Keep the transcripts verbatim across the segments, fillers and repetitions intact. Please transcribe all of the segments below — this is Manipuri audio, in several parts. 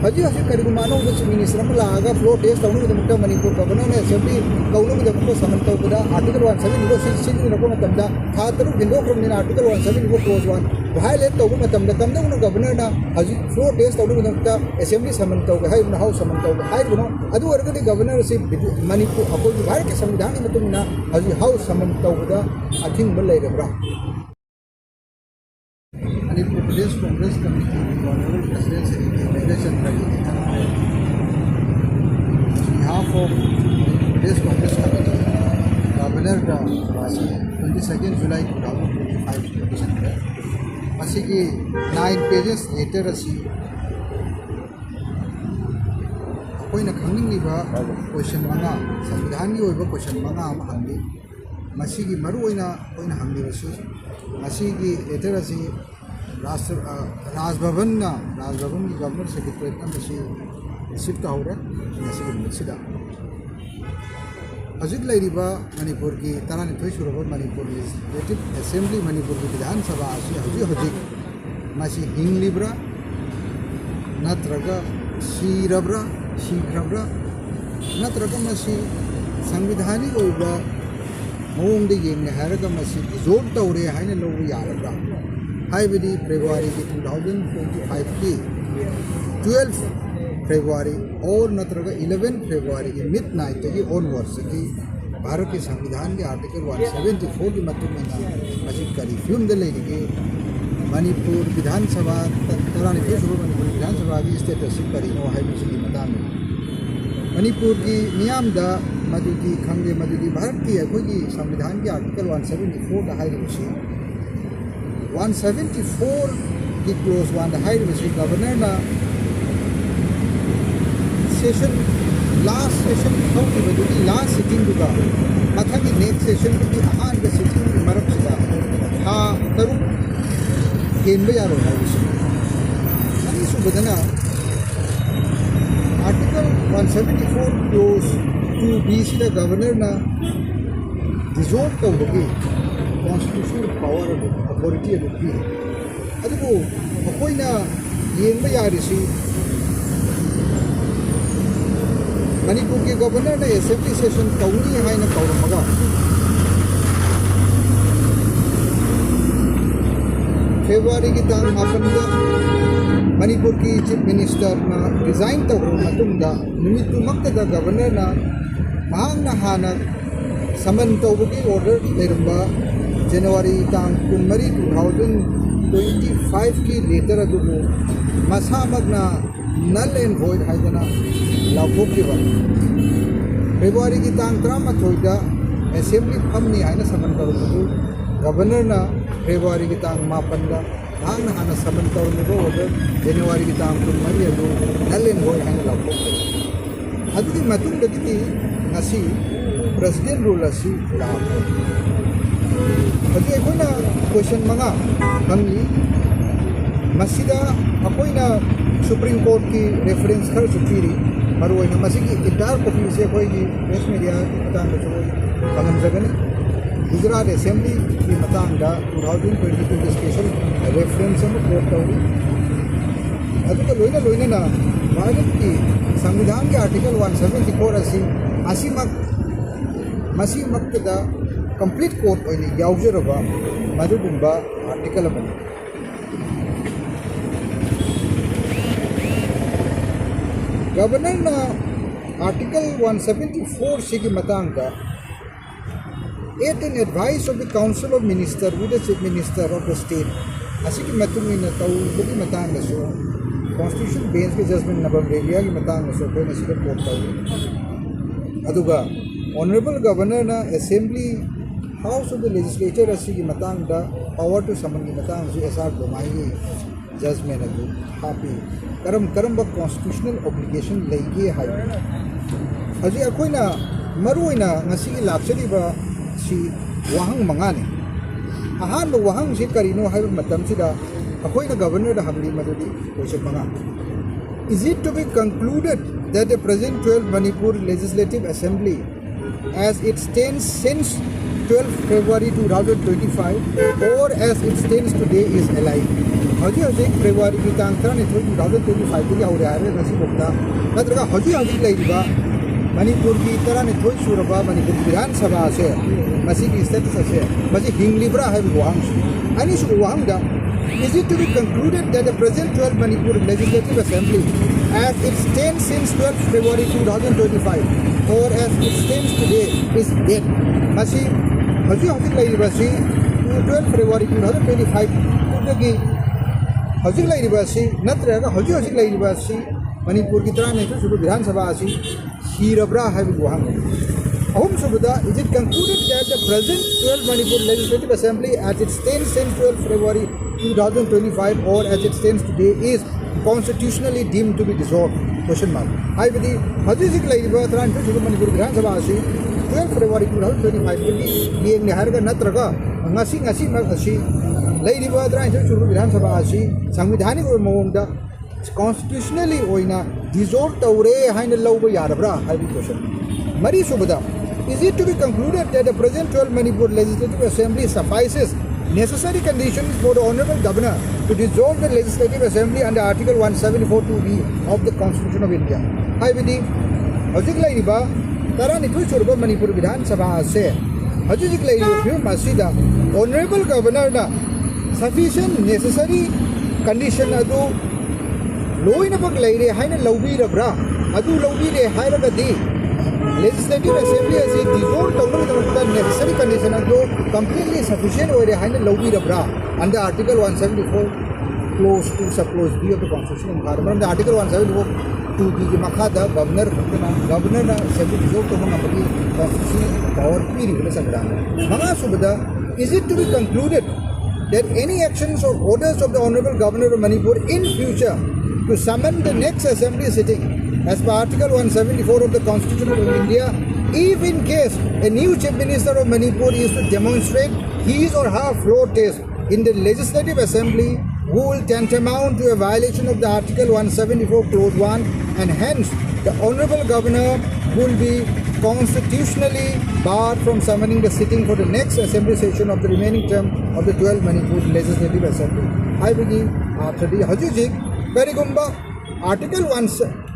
ꯍꯧꯖꯤꯛ ꯍꯧꯖꯤꯛ ꯀꯔꯤꯒꯨꯝꯕ ꯑꯅꯧꯕ Chief Minister ꯑꯃ ꯂꯥꯛꯑꯒ floor test ꯇꯧꯅꯕꯒꯤꯗꯃꯛꯇ ꯃꯅꯤꯄꯨꯔ Governorꯅ assembly ꯀꯧꯅꯕꯒꯤꯗꯃꯛꯇ summon ꯇꯧꯕꯗ Article one seventy four ꯁꯤ ꯁꯤꯖꯤꯟꯅꯔꯛꯄ ꯃꯇꯝꯗ, ꯊꯥ ꯇꯔꯨꯛ ꯍꯦꯟꯗꯣꯛꯈ꯭ꯔꯕꯅꯤꯅ Article one seventy four clause one violate ꯇꯧꯕ ꯃꯇꯝꯗ ꯀꯝꯗꯧꯅ Governorꯅ ꯍꯧꯖꯤꯛ floor test ꯇꯧꯅꯕꯒꯤꯗꯃꯛꯇ assembly summon ꯇꯧꯒꯦ ꯍꯥꯏꯔꯤꯕꯅꯣ, House summon ꯇꯧꯒꯦ ꯍꯥꯏꯔꯤꯕꯅꯣ? ꯑꯗꯨ ꯑꯣꯏꯔꯒꯗꯤ Governor ꯑꯁꯤ ꯕꯤꯗꯤ-, ꯃꯅꯤꯄꯨꯔ, ꯑꯩꯈꯣꯏꯒꯤ ꯚꯥꯔꯠꯀꯤ ꯁꯪꯕꯤꯙꯥꯟꯒꯤ ꯃꯇꯨꯡ ꯏꯟꯅ ꯍꯧꯖꯤꯛ House summon ꯇꯧꯕꯗ ꯑꯊꯤꯡꯕ ꯂꯩꯔꯕ꯭ꯔꯥ? ꯃꯅꯤꯄꯨꯔ ꯄ꯭ꯔꯗꯦꯁ ꯀꯣꯡꯒ꯭ꯔꯦꯁ ꯀꯃꯤꯇꯤꯒꯤ Honourable President ꯁ꯭ꯔꯤ ꯀꯦ ꯕꯤꯔꯦꯆꯟꯗ꯭ꯔꯒꯤ behalf of Pradesh Congress committee Governorꯗ ꯉꯁꯤ twenty second July two thousand twenty five ꯄꯤꯁꯤꯟꯈ꯭ꯔꯦ꯫ ꯃꯁꯤꯒꯤ nine pages letter ꯑꯁꯤ ꯑꯩꯈꯣꯏꯅ ꯈꯪꯅꯤꯡꯂꯤꯕ question ꯃꯉꯥ, ꯁꯪꯕꯤꯙꯥꯟꯒꯤ ꯑꯣꯏꯕ question ꯃꯉꯥ ꯑꯃ ꯍꯪꯂꯤ꯫ ꯃꯁꯤꯒꯤ ꯃꯔꯨꯑꯣꯏꯅ ꯑꯩꯈꯣꯏꯅ ꯍꯪꯂꯤꯕꯁꯤ, ꯃꯁꯤꯒꯤ letter ꯑꯁꯤ ꯔꯥꯁꯇ꯭ꯔ-, ꯑ, ꯔꯥꯖ ꯚꯕꯟꯅ, ꯔꯥꯖ ꯚꯕꯟꯒꯤ Governor Secretariatꯅ ꯃꯁꯤ receive ꯇꯧꯍꯧꯔꯦ ꯉꯁꯤꯒꯤ ꯅꯨꯃꯤꯠꯁꯤꯗ꯫ ꯍꯧꯖꯤꯛ ꯂꯩꯔꯤꯕ ꯃꯅꯤꯄꯨꯔꯒꯤ ꯇꯔꯥꯅꯤꯊꯣꯏ ꯁꯨꯔꯕ ꯃꯅꯤꯄꯨꯔ Legislative Assembly, ꯃꯅꯤꯄꯨꯔꯒꯤ ꯕꯤꯙꯥꯟ ꯁꯚꯥ ꯑꯁꯤ ꯍꯧꯖꯤꯛ ꯍꯧꯖꯤꯛ ꯃꯁꯤ ꯍꯤꯡꯂꯤꯕ꯭ꯔꯥ, ꯅꯠꯇ꯭ꯔꯒ ꯁꯤꯔꯕ꯭ꯔꯥ, ꯁꯤꯈ꯭ꯔꯕ꯭ꯔꯥ, ꯅꯠꯇ꯭ꯔꯒ ꯃꯁꯤ ꯁꯪꯕꯤꯙꯥꯅꯤꯛ ꯑꯣꯏꯕ ꯃꯑꯣꯡꯗ ꯌꯦꯡꯒꯦ ꯍꯥꯏꯔꯒ ꯃꯁꯤ dissolve ꯇꯧꯔꯦ ꯍꯥꯏꯅ ꯂꯧꯕ ꯌꯥꯔꯕ꯭ꯔꯥ? ꯍꯥꯏꯕꯗꯤ Februaryꯒꯤ two thousand twenty fiveꯀꯤ twelve February or ꯅꯠꯇ꯭ꯔꯒ eleven Februaryꯒꯤ midnightꯇꯒꯤ onwardsꯇꯒꯤ ꯚꯥꯔꯠꯀꯤ ꯁꯪꯕꯤꯙꯥꯟꯒꯤ Article one seventy fourꯒꯤ ꯃꯇꯨꯡ ꯏꯟꯅ ꯃꯁꯤ ꯀꯔꯤ ꯐꯤꯕꯝꯗ ꯂꯩꯔꯤꯒꯦ? ꯃꯅꯤꯄꯨꯔ ꯕꯤꯙꯥꯟ ꯁꯚꯥ, ꯇꯔꯥꯅꯤꯊꯣꯏ ꯁꯨꯕ ꯃꯅꯤꯄꯨꯔ ꯕꯤꯙꯥꯟ ꯁꯚꯥꯒꯤ statusꯁꯤ ꯀꯔꯤꯅꯣ ꯍꯥꯏꯕꯁꯤꯒꯤ ꯃꯇꯥꯡꯗ ꯃꯅꯤꯄꯨꯔꯒꯤ ꯃꯤꯌꯥꯝꯗ ꯃꯗꯨꯗꯤ ꯈꯪꯗꯦ, ꯃꯗꯨꯗꯤ ꯚꯥꯔꯠꯀꯤ ꯑꯩꯈꯣꯏꯒꯤ ꯁꯪꯕꯤꯙꯥꯟꯒꯤ Article one seventy fourꯗ ꯍꯥꯏꯔꯤꯕꯁꯤ, one seventy fourꯒꯤ clause oneꯗ ꯍꯥꯏꯔꯤꯕꯁꯤ Governorꯅ session, last session ꯍꯧꯈꯤꯕꯗꯨꯒꯤ last sittingꯗꯨꯒ ꯃꯊꯪꯒꯤ next sessionꯗꯨꯒꯤ ꯑꯍꯥꯟꯕ sittingꯒꯤ ꯃꯔꯛꯁꯤꯗ ꯊꯥ ꯇꯔꯨꯛ ꯍꯦꯟꯕ ꯌꯥꯔꯣꯏ ꯍꯥꯏꯕꯁꯤ꯫ ꯑꯅꯤꯁꯨꯕꯗꯅ Article one seventy four clause two Bꯁꯤꯗ Governorꯅ dissolve ꯇꯧꯕꯒꯤ constitutional power ꯑꯗꯨ, authority ꯑꯗꯨ ꯄꯤ꯫ ꯑꯗꯨꯕꯨ ꯃꯈꯣꯏꯅ ꯌꯦꯡꯕ ꯌꯥꯔꯤꯁꯤ ꯃꯅꯤꯄꯨꯔꯒꯤ ꯒꯕꯔꯅꯔꯅ ꯑꯦꯁꯦꯝꯕ꯭ꯂꯤ ꯁꯦꯁꯟ ꯇꯧꯅꯤ ꯍꯥꯏꯅ ꯀꯧꯔꯝꯃꯒ, ꯐꯦꯕ꯭ꯔꯨꯋꯥꯔꯤꯒꯤ ꯇꯥꯡ ꯃꯥꯄꯟꯗ ꯃꯅꯤꯄꯨꯔꯒꯤ ꯆꯤꯐ ꯃꯤꯅꯤꯁꯇꯔꯅ ꯔꯤꯖꯥꯏꯟ ꯇꯧꯈ꯭ꯔꯕ ꯃꯇꯨꯡꯗ, ꯅꯨꯃꯤꯠꯇꯨꯃꯛꯇꯗ ꯒꯕꯔꯅꯔꯅ ꯃꯍꯥꯛꯅ ꯍꯥꯟꯅ ꯁꯃꯟ ꯇꯧꯕꯒꯤ ꯑꯣꯔꯗꯔ ꯂꯩꯔꯝꯕ ꯖꯅꯋꯥꯔꯤ ꯇꯥꯡ ꯀꯨꯟꯃꯔꯤ, two thousand twenty five ꯀꯤ ꯂꯦꯇꯔ ꯑꯗꯨꯕꯨ ꯃꯁꯥꯃꯛꯅ null and void ꯍꯥꯏꯗꯅ ꯂꯥꯎꯊꯣꯛꯈꯤꯕ꯫ ꯐꯦꯕ꯭ꯔꯨꯋꯥꯔꯤꯒꯤ ꯇꯥꯡ ꯇꯔꯥꯃꯥꯊꯣꯏꯗ ꯑꯦꯁꯦꯝꯕ꯭ꯂꯤ ꯐꯝꯅꯤ ꯍꯥꯏꯅ ꯁꯃꯟ ꯇꯧꯔꯝꯕꯗꯨ ꯒꯕꯔꯅꯔꯅ ꯐꯦꯕ꯭ꯔꯨꯋꯥꯔꯤꯒꯤ ꯇꯥꯡ ꯃꯥꯄꯟꯗ ꯃꯍꯥꯛꯅ ꯍꯥꯟꯅ ꯁꯃꯟ ꯇꯧꯔꯝꯃꯤꯕ ꯑꯣꯔꯗꯔ ꯖꯅꯋꯥꯔꯤꯒꯤ ꯇꯥꯡ ꯀꯨꯟꯃꯔꯤ ꯑꯗꯨ null and void ꯍꯥꯏꯅ ꯂꯥꯎꯊꯣꯛꯈ꯭ꯔꯦ꯫ ꯑꯗꯨꯒꯤ ꯃꯇꯨꯡꯗꯒꯤꯗꯤ ꯉꯁꯤ ꯄ꯭ꯔꯦꯁꯤꯗꯦꯟ ꯔꯨꯜ ꯑꯁꯤ ꯂꯥꯛꯈ꯭ꯔꯦ꯫ ꯍꯧꯖꯤꯛ ꯑꯩꯈꯣꯏꯅ ꯀꯣꯏꯁꯟ ꯃꯉꯥ ꯍꯪꯂꯤ꯫ ꯃꯁꯤꯗ ꯑꯩꯈꯣꯏꯅ ꯁꯨꯄ꯭ꯔꯤꯝ ꯀꯣꯔꯠꯀꯤ ꯔꯦꯐꯔꯦꯟꯁ ꯈꯔꯁꯨ ꯄꯤꯔꯤ꯫ ꯃꯔꯨꯑꯣꯏꯅ ꯃꯁꯤꯒꯤ entire copy ꯑꯁꯤ ꯑꯩꯈꯣꯏꯒꯤ ꯄ꯭ꯔꯦꯁ ꯃꯦꯗꯤꯌꯥꯒꯤ ꯃꯇꯥꯡꯗꯁꯨ ꯐꯪꯍꯟꯖꯒꯅꯤ꯫ ꯒꯨꯖꯔꯥꯠ ꯑꯦꯁꯦꯝꯕ꯭ꯂꯤꯒꯤ ꯃꯇꯥꯡꯗ two thousand twenty two ꯒꯤ special reference ꯑꯃ ꯀꯣꯠ ꯇꯧꯔꯤ꯫ ꯑꯗꯨꯒ ꯂꯣꯏꯅ ꯂꯣꯏꯅꯅ ꯚꯥꯔꯠꯀꯤ ꯁꯪꯕꯤꯙꯥꯟꯒꯤ article one seventy four ꯑꯁꯤ ꯑꯁꯤꯃꯛ, ꯃꯁꯤꯃꯛꯇꯗ complete quote ꯑꯣꯏꯅ ꯌꯥꯎꯖꯔꯕ ꯃꯗꯨꯒꯨꯝꯕ article ꯑꯃꯅꯤ꯫ ꯒꯕꯔꯅꯔꯅ article one seventy four ꯁꯤꯒꯤ ꯃꯇꯥꯡꯗ, at an advice of the Council of Minister with the Chief Minister of the State, ꯑꯁꯤꯒꯤ ꯃꯇꯨꯡ ꯏꯟꯅ ꯇꯧꯕꯒꯤ ꯃꯇꯥꯡꯗꯁꯨ, constitutional bench ꯀꯤ judgment ꯅꯕꯝ ꯔꯦꯕꯤꯌꯥꯒꯤ ꯃꯇꯥꯡꯗꯁꯨ ꯑꯩꯈꯣꯏꯅ ꯁꯤꯗ ꯀꯣꯠ ꯇꯧꯏ꯫ ꯑꯗꯨꯒ Honourable Governor ꯅ Assembly, House of the Legislature ꯑꯁꯤꯒꯤ ꯃꯇꯥꯡꯗ power to summon ꯒꯤ ꯃꯇꯥꯡꯗꯁꯨ ꯑꯦꯁ ꯑꯥꯔ ꯕꯣꯃꯥꯏꯒꯤ judgment ꯑꯗꯨ ꯍꯥꯞꯄꯤ꯫ ꯀꯔꯝ ꯀꯔꯝꯕ constitutional obligation ꯂꯩꯒꯦ ꯍꯥꯏꯕ꯫ ꯍꯧꯖꯤꯛ ꯑꯩꯈꯣꯏꯅ ꯃꯔꯨꯑꯣꯏꯅ ꯉꯁꯤꯒꯤ ꯂꯥꯛꯆꯔꯤꯕ ꯁꯤ ꯋꯥꯍꯪ ꯃꯉꯥꯅꯤ꯫ ꯑꯍꯥꯟꯕ ꯋꯥꯍꯪꯁꯤ ꯀꯔꯤꯅꯣ ꯍꯥꯏꯕ ꯃꯇꯝꯁꯤꯗ ꯑꯩꯈꯣꯏꯅ ꯒꯕꯔꯅꯔꯗ ꯍꯪꯂꯤ ꯃꯗꯨꯗꯤ, ꯀꯣꯏꯁꯟ ꯃꯉꯥ: Is it to be concluded that the present twelfth Manipur Legislative Assembly, as it stands since twelfth February two thousand twenty-five, or as it stands today, is alive? ꯍꯧꯖꯤꯛ ꯍꯧꯖꯤꯛ ꯐꯦꯕ꯭ꯔꯨꯋꯥꯔꯤꯒꯤ ꯇꯥꯡ ꯇꯔꯥꯅꯤꯊꯣꯏ, two thousand twenty five ꯗꯒꯤ ꯍꯧꯔꯦ ꯍꯥꯏꯔꯦ ꯉꯁꯤꯐꯥꯎꯗ, ꯅꯠꯇ꯭ꯔꯒ ꯍꯧꯖꯤꯛ ꯍꯧꯖꯤꯛ ꯂꯩꯔꯤꯕ ꯃꯅꯤꯄꯨꯔꯒꯤ ꯇꯔꯥꯅꯤꯊꯣꯏ ꯁꯨꯔꯕ ꯃꯅꯤꯄꯨꯔ ꯕꯤꯙꯥꯟ ꯁꯚꯥ ꯑꯁꯦ, ꯃꯁꯤꯒꯤ status ꯑꯁꯦ, ꯃꯁꯤ ꯍꯤꯡꯂꯤꯕ꯭ꯔꯥ ꯍꯥꯏꯕꯒꯤ ꯋꯥꯍꯪꯁꯤ꯫ ꯑꯅꯤꯁꯨꯕ ꯋꯥꯍꯪꯗ, is it to be concluded that the present twelfth Manipur Legislative Assembly, as it stands since twelfth February two thousand twenty-five, or as it stands today, is dead? ꯃꯁꯤ ꯍꯧꯖꯤꯛ ꯍꯧꯖꯤꯛ ꯂꯩꯔꯤꯕ ꯑꯁꯤ twelfth February two thousand twenty-five ꯗꯒꯤ ꯍꯧꯖꯤꯛ ꯂꯩꯔꯤꯕ ꯑꯁꯤ, ꯅꯠꯇ꯭ꯔꯒ ꯍꯧꯖꯤꯛ ꯍꯧꯖꯤꯛ ꯂꯩꯔꯤꯕ ꯑꯁꯤ, ꯃꯅꯤꯄꯨꯔꯒꯤ ꯇꯔꯥꯅꯤꯊꯣꯏ ꯁꯨꯕ ꯕꯤꯙꯥꯟ ꯁꯚꯥ ꯑꯁꯤ ꯁꯤꯔꯕ꯭ꯔꯥ ꯍꯥꯏꯕꯒꯤ ꯋꯥꯍꯪꯅꯤ꯫ ꯑꯍꯨꯝꯁꯨꯕꯗ, is it concluded that the present twelfth Manipur Legislative Assembly, as it stands since twelfth February two thousand twenty-five, or as it stands today, is constitutionally deemed to be dissolved? Question mark. ꯍꯥꯏꯕꯗꯤ, ꯍꯧꯖꯤꯛ ꯍꯧꯖꯤꯛ ꯂꯩꯔꯤꯕ ꯇꯔꯥꯅꯤꯊꯣꯏ ꯁꯨꯕ ꯃꯅꯤꯄꯨꯔ ꯕꯤꯙꯥꯟ ꯁꯚꯥ ꯑꯁꯤ twelfth February two thousand twenty-five ꯗꯒꯤ ꯌꯦꯡꯂꯦ ꯍꯥꯏꯔꯒ, ꯅꯠꯇ꯭ꯔꯒ ꯉꯁꯤ ꯉꯁꯤꯃꯛ ꯑꯁꯤ ꯂꯩꯔꯤꯕ ꯇꯔꯥꯅꯤꯊꯣꯏ ꯁꯨꯕ ꯕꯤꯙꯥꯟ ꯁꯚꯥ ꯑꯁꯤ ꯁꯪꯕꯤꯙꯥꯅꯤꯛ ꯑꯣꯏꯕ ꯃꯑꯣꯡꯗ constitutionally ꯑꯣꯏꯅ dissolve ꯇꯧꯔꯦ ꯍꯥꯏꯅ ꯂꯧꯕ ꯌꯥꯔꯕ꯭ꯔꯥ ꯍꯥꯏꯕꯒꯤ question꯫ ꯃꯔꯤꯁꯨꯕꯗ, is it to be concluded that the present twelfth Manipur Legislative Assembly suffices necessary conditions for the Honorable Governor to dissolve the Legislative Assembly under Article one seventy-four two B of the Constitution of India? ꯍꯥꯏꯕꯗꯤ, ꯍꯧꯖꯤꯛ ꯂꯩꯔꯤꯕ ꯇꯔꯥꯅꯤꯊꯣꯏ ꯁꯨꯔꯕ ꯃꯅꯤꯄꯨꯔ ꯕꯤꯙꯥꯟ ꯁꯚꯥ ꯑꯁꯦ ꯍꯧꯖꯤꯛ ꯍꯧꯖꯤꯛ ꯂꯩꯔꯤꯕ ꯐꯤꯕꯝ ꯑꯁꯤꯗ Honorable Governorꯅ sufficient necessary condition ꯑꯗꯨ ꯂꯣꯏꯅꯃꯛ ꯂꯩꯔꯦ ꯍꯥꯏꯅ ꯂꯧꯕꯤꯔꯕ꯭ꯔꯥ? ꯑꯗꯨ ꯂꯧꯕꯤꯔꯦ ꯍꯥꯏꯔꯒꯗꯤ, Legislative Assembly ꯑꯁꯤ dissolve ꯇꯧꯅꯕꯒꯤꯗꯃꯛꯇ necessary condition ꯑꯗꯨ completely sufficient ꯑꯣꯏꯔꯦ ꯍꯥꯏꯅ ꯂꯧꯕꯤꯔꯕ꯭ꯔꯥ? Under Article one seventy-four, clause two, sub clause B of the Constitution ꯃꯈꯥꯗ, ꯃꯔꯝꯗꯤ Article one seventy-four two B ꯒꯤ ꯃꯈꯥꯗ Governor ꯈꯛꯇꯅ, Governorꯅ Assembly dissolve ꯇꯧꯕ ꯉꯝꯕꯒꯤ constitutional power ꯄꯤꯔꯤꯕꯅ ꯆꯟꯕ꯫ ꯃꯉꯥꯁꯨꯕꯗ, is it to be concluded that any actions or orders of the Honorable Governor of Manipur in future to summon the next assembly sitting as per Article one seventy-four of the Constitution of India, if in case a new Chief Minister of Manipur is to demonstrate his or her floor test in the Legislative Assembly, will tantamount to a violation of the Article one seventy-four Clause one, and hence the Honorable Governor will be constitutionally barred from summoning the sitting for the next assembly session of the remaining term of the twelfth Manipur Legislative Assembly. ꯍꯥꯏꯕꯒꯤ ꯑꯥꯔꯊꯗꯤ, ꯍꯧꯖꯤꯛ ꯍꯧꯖꯤꯛ ꯀꯔꯤꯒꯨꯝꯕ ꯑꯥꯔꯇꯤꯀꯜ ꯋꯥꯟ,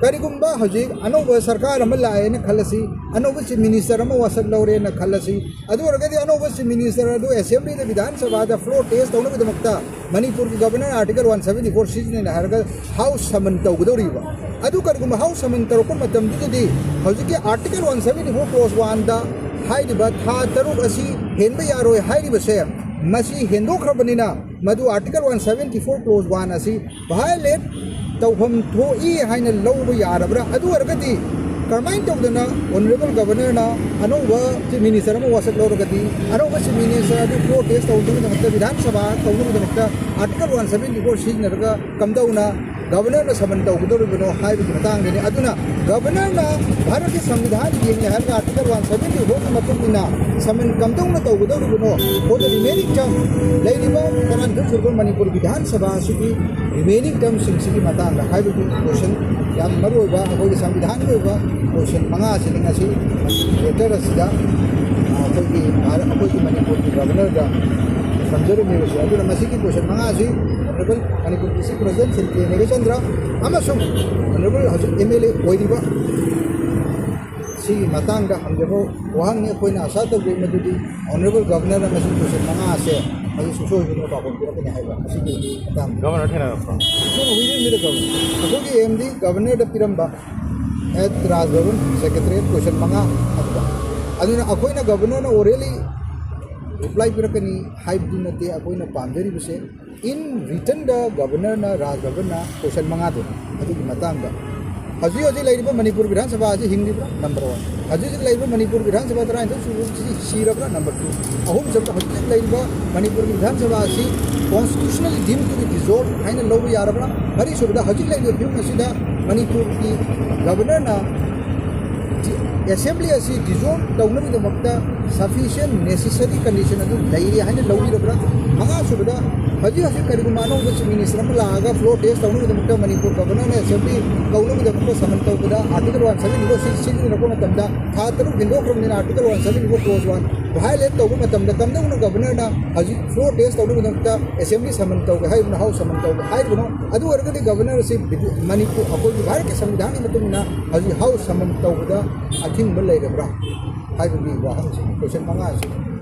ꯀꯔꯤꯒꯨꯝꯕ ꯍꯧꯖꯤꯛ ꯑꯅꯧꯕ ꯁꯔꯀꯥꯔ ꯑꯃ ꯂꯥꯛꯑꯦꯅ ꯈꯜꯂꯁꯤ, ꯑꯅꯧꯕ ꯆꯤꯐ ꯃꯤꯅꯤꯁꯇꯔ ꯑꯃ ꯋꯥꯁꯛ ꯂꯧꯔꯦꯅ ꯈꯜꯂꯁꯤ, ꯑꯗꯨ ꯑꯣꯏꯔꯒꯗꯤ ꯑꯅꯧꯕ ꯆꯤꯐ ꯃꯤꯅꯤꯁꯇꯔ ꯑꯗꯨ ꯑꯦꯁꯦꯝꯕ꯭ꯂꯤꯗ, ꯕꯤꯙꯥꯟ ꯁꯚꯥꯗ ꯐ꯭ꯂꯣꯔ ꯇꯦꯁ ꯇꯧꯅꯕꯒꯤꯗꯃꯛꯇ ꯃꯅꯤꯄꯨꯔꯒꯤ governor article one seventy four ꯁꯤꯖꯤꯟꯅꯩꯅ ꯍꯥꯏꯔꯒ ꯍꯥꯎꯁ ꯁꯃꯟ ꯇꯧꯒꯗꯧꯔꯤꯕ꯫ ꯑꯗꯨ ꯀꯔꯤꯒꯨꯝꯕ ꯍꯥꯎꯁ ꯁꯃꯟ ꯇꯧꯔꯛꯄ ꯃꯇꯝꯗꯨꯗꯗꯤ ꯍꯧꯖꯤꯛꯀꯤ article one seventy four close ꯋꯥꯟꯗ ꯍꯥꯏꯔꯤꯕ ꯊꯥ ꯇꯔꯨꯛ ꯑꯁꯤ ꯍꯦꯟꯕ ꯌꯥꯔꯣꯏ ꯍꯥꯏꯔꯤꯕꯁꯦ, ꯃꯁꯤ ꯍꯦꯟꯗꯣꯛꯈ꯭ꯔꯕꯅꯤꯅ ꯃꯗꯨ article one seventy four close one ꯑꯁꯤ ꯚꯥꯏꯑꯣꯂꯦꯠ ꯇꯧꯐꯝ ꯊꯣꯛꯏ ꯍꯥꯏꯅ ꯂꯧꯕ ꯌꯥꯔꯕ꯭ꯔꯥ? ꯑꯗꯨ ꯑꯣꯏꯔꯒꯗꯤ ꯀꯔꯝꯍꯥꯏꯅ ꯇꯧꯗꯅ ꯑꯣꯅꯔꯦꯕꯜ ꯒꯕꯔꯅꯔꯅ ꯑꯅꯧꯕ ꯆꯤꯐ ꯃꯤꯅꯤꯁꯇꯔ ꯑꯃ ꯋꯥꯁꯛ ꯂꯧꯔꯒꯗꯤ, ꯑꯅꯧꯕ ꯆꯤꯐ ꯃꯤꯅꯤꯁꯇꯔ ꯑꯗꯨ ꯐ꯭ꯂꯣꯔ ꯇꯦꯁ ꯇꯧꯅꯕꯒꯤꯗꯃꯛꯇ, ꯕꯤꯙꯥꯟ ꯁꯚꯥ ꯇꯧꯅꯕꯒꯤꯗꯃꯛꯇ ꯑꯥꯔꯇꯤꯀꯜ ꯋꯥꯟ ꯁꯚꯦꯟꯇꯤ ꯐꯣꯔ ꯁꯤꯖꯤꯟꯅꯔꯒ ꯀꯝꯗꯧꯅ ꯒꯕꯔꯅꯔꯅ ꯁꯃꯟ ꯇꯧꯒꯗꯧꯔꯤꯕꯅꯣ ꯍꯥꯏꯕꯒꯤ ꯃꯇꯥꯡꯗꯅꯤ꯫ ꯑꯗꯨꯅ ꯒꯕꯔꯅꯔꯅ ꯚꯥꯔꯠꯀꯤ ꯁꯪꯕꯤꯙꯥꯟ ꯌꯦꯡꯂꯦ ꯍꯥꯏꯔꯒ ꯑꯥꯔꯇꯤꯀꯜ ꯋꯥꯟ ꯁꯚꯦꯟꯇꯤ ꯐꯣꯔꯒꯤ ꯃꯇꯨꯡ ꯏꯟꯅ ꯁꯃꯟ ꯀꯝꯗꯧꯅ ꯇꯧꯒꯗꯧꯔꯤꯕꯅꯣ? For the remaining term, ꯂꯩꯔꯤꯕ ꯇꯔꯥꯅꯤꯊꯣꯏ ꯁꯨꯔꯕ ꯃꯅꯤꯄꯨꯔ ꯕꯤꯙꯥꯟ ꯁꯚꯥ ꯑꯁꯤꯒꯤ ꯔꯤꯃꯦꯅꯤꯡ ꯇꯔꯝꯁꯤꯡꯁꯤꯒꯤ ꯃꯇꯥꯡꯗ ꯍꯥꯏꯕꯗꯤ ꯀꯣꯏꯁꯟ ꯌꯥꯝ ꯃꯔꯨꯑꯣꯏꯕ, ꯑꯩꯈꯣꯏꯒꯤ ꯁꯪꯕꯤꯙꯥꯟꯒꯤ ꯑꯣꯏꯕ ꯀꯣꯏꯁꯟ ꯃꯉꯥꯁꯤꯅꯤ ꯉꯁꯤ ꯂꯦꯇꯔ ꯑꯁꯤꯗ, ꯑ, ꯑꯩꯈꯣꯏꯒꯤ ꯚꯥꯔꯠ, ꯑꯩꯈꯣꯏꯒꯤ ꯃꯅꯤꯄꯨꯔꯒꯤ ꯒꯕꯔꯅꯔꯗ ꯊꯝꯖꯔꯝꯃꯤꯕꯁꯦ꯫ ꯑꯗꯨꯅ ꯃꯁꯤꯒꯤ ꯀꯣꯏꯁꯟ ꯃꯉꯥꯁꯤ ꯑꯣꯅꯔꯦꯕꯜ ꯃꯅꯤꯄꯨꯔ ꯗꯤꯁꯇ꯭ꯔꯤꯛ ꯄ꯭ꯔꯦꯁꯤꯗꯦꯟꯠ ꯁꯦꯟ ꯀꯦ ꯅꯦꯒꯦꯁꯟꯗ꯭ꯔ ꯑꯃꯁꯨꯡ ꯑꯣꯅꯔꯦꯕꯜ ꯍꯧꯖꯤꯛ ꯑꯦꯝ ꯑꯦꯜ ꯑꯦ ꯑꯣꯏꯔꯤꯕ ꯁꯤꯒꯤ ꯃꯇꯥꯡꯗ ꯍꯪꯖꯕ ꯋꯥꯍꯪꯅꯤ꯫ ꯑꯩꯈꯣꯏꯅ ꯑꯁꯥ ꯇꯧꯖꯩ ꯃꯗꯨꯗꯤ ꯑꯣꯅꯔꯦꯕꯜ ꯒꯕꯔꯅꯔꯅ ꯃꯁꯤ ꯀꯣꯏꯁꯟ ꯃꯉꯥ ꯑꯁꯦ ꯃꯁꯤ ꯁꯨꯡꯁꯣꯏ ꯁꯣꯏꯗꯅ ꯄꯥꯎꯈꯨꯝ ꯄꯤꯔꯛꯀꯅꯤ ꯍꯥꯏꯕ ꯃꯁꯤꯒꯤ ꯃꯇꯥꯡꯗ꯫ ꯒꯕꯔꯅꯔ ꯊꯦꯡꯅꯔꯛꯄ꯭ꯔꯣ? ꯑꯩꯈꯣꯏꯅ ꯋꯤꯗꯤꯟ ꯃꯤꯗ ꯒꯕꯔꯅꯔ, ꯑꯩꯈꯣꯏꯒꯤ ꯑꯦꯝꯗꯤ ꯒꯕꯔꯅꯔꯗ ꯄꯤꯔꯝꯕ ꯑꯦꯠ ꯔꯥꯖ ꯚꯕꯟ ꯁꯦꯀ꯭ꯔꯦꯇꯔꯤꯌꯦꯠ ꯀꯣꯏꯁꯟ ꯃꯉꯥ ꯑꯗꯨꯗ꯫ ꯑꯗꯨꯅ ꯑꯩꯈꯣꯏꯅ ꯒꯕꯔꯅꯔꯅ ꯑꯣꯔꯦꯂꯤ ꯔꯤꯄ꯭ꯂꯥꯏ ꯄꯤꯔꯛꯀꯅꯤ ꯍꯥꯏꯕꯗꯤ ꯅꯠꯇꯦ꯫ ꯑꯩꯈꯣꯏꯅ ꯄꯥꯝꯖꯔꯤꯕꯁꯦ ꯏꯟ ꯔꯤꯇꯟꯗ ꯒꯕꯔꯅꯔꯅ, ꯔꯥꯖ ꯚꯕꯟꯅ ꯀꯣꯏꯁꯟ ꯃꯉꯥꯗꯨ ꯑꯗꯨꯒꯤ ꯃꯇꯥꯡꯗ ꯍꯧꯖꯤꯛ ꯍꯧꯖꯤꯛ ꯂꯩꯔꯤꯕ ꯃꯅꯤꯄꯨꯔ ꯕꯤꯙꯥꯟ ꯁꯚꯥ ꯑꯁꯤ ꯍꯤꯡꯂꯤꯕ꯭ꯔꯥ? Number one. ꯍꯧꯖꯤꯛ ꯍꯧꯖꯤꯛ ꯂꯩꯔꯤꯕ ꯃꯅꯤꯄꯨꯔ ꯕꯤꯙꯥꯟ ꯁꯚꯥ ꯇꯔꯥꯅꯤꯊꯣꯏ ꯁꯨꯕꯁꯤ ꯁꯤꯔꯕ꯭ꯔꯥ? Number two. ꯑꯍꯨꯝꯁꯨꯕꯗ ꯍꯧꯖꯤꯛ ꯍꯧꯖꯤꯛ ꯂꯩꯔꯤꯕ ꯃꯅꯤꯄꯨꯔꯒꯤ ꯕꯤꯙꯥꯟ ꯁꯚꯥ ꯑꯁꯤ constitutionally deemed to be dissolved ꯍꯥꯏꯅ ꯂꯧꯕ ꯌꯥꯔꯕ꯭ꯔꯥ? ꯃꯔꯤꯁꯨꯕꯗ ꯍꯧꯖꯤꯛ ꯂꯩꯔꯤꯕ ꯐꯤꯕꯝ ꯑꯁꯤꯗ ꯃꯅꯤꯄꯨꯔꯒꯤ ꯒꯕꯔꯅꯔꯅ ꯑꯦꯁꯦꯝꯕ꯭ꯂꯤ ꯑꯁꯤ ꯗꯤꯖꯣꯜꯕ ꯇꯧꯅꯕꯒꯤꯗꯃꯛꯇ sufficient necessary condition ꯑꯗꯨ ꯂꯩꯔꯦ ꯍꯥꯏꯅ ꯂꯧꯕꯤꯔꯕ꯭ꯔꯥ? ꯃꯉꯥꯁꯨꯕꯗ ꯍꯧꯖꯤꯛ ꯍꯧꯖꯤꯛ ꯀꯔꯤꯒꯨꯝꯕ ꯑꯅꯧꯕ Chief Minister ꯑꯃ ꯂꯥꯛꯑꯒ floor test ꯇꯧꯅꯕꯒꯤꯗꯃꯛꯇ ꯃꯅꯤꯄꯨꯔ Governorꯅ assembly ꯀꯧꯅꯕꯒꯤꯗꯃꯛꯇ summon ꯇꯧꯕꯗ Article one seventy four C ꯁꯤꯖꯤꯟꯅꯔꯛꯄ ꯃꯇꯝꯗ ꯊꯥ ꯇꯔꯨꯛ ꯍꯦꯟꯗꯣꯛꯈ꯭ꯔꯕꯅꯤꯅ Article one seventy four clause one violate ꯇꯧꯕ ꯃꯇꯝꯗ ꯀꯝꯗꯧꯅ Governorꯅ ꯍꯧꯖꯤꯛ floor test ꯇꯧꯅꯕꯒꯤꯗꯃꯛꯇ assembly summon ꯇꯧꯒꯦ ꯍꯥꯏꯔꯤꯕꯅꯣ, house summon ꯇꯧꯒꯦ ꯍꯥꯏꯔꯤꯕꯅꯣ? ꯑꯗꯨ ꯑꯣꯏꯔꯒꯗꯤ Governor ꯑꯁꯤ ꯃꯅꯤꯄꯨꯔ, ꯑꯩꯈꯣꯏꯒꯤ ꯚꯥꯔꯠꯀꯤ ꯁꯪꯕꯤꯙꯥꯟꯒꯤ ꯃꯇꯨꯡ ꯏꯟꯅ ꯍꯧꯖꯤꯛ house summon ꯇꯧꯕꯗ ꯑꯊꯤꯡꯕ ꯂꯩꯔꯕ꯭ꯔꯥ ꯍꯥꯏꯕꯒꯤ ꯋꯥꯍꯪꯁꯤꯅꯤ, question ꯃꯉꯥꯁꯤ꯫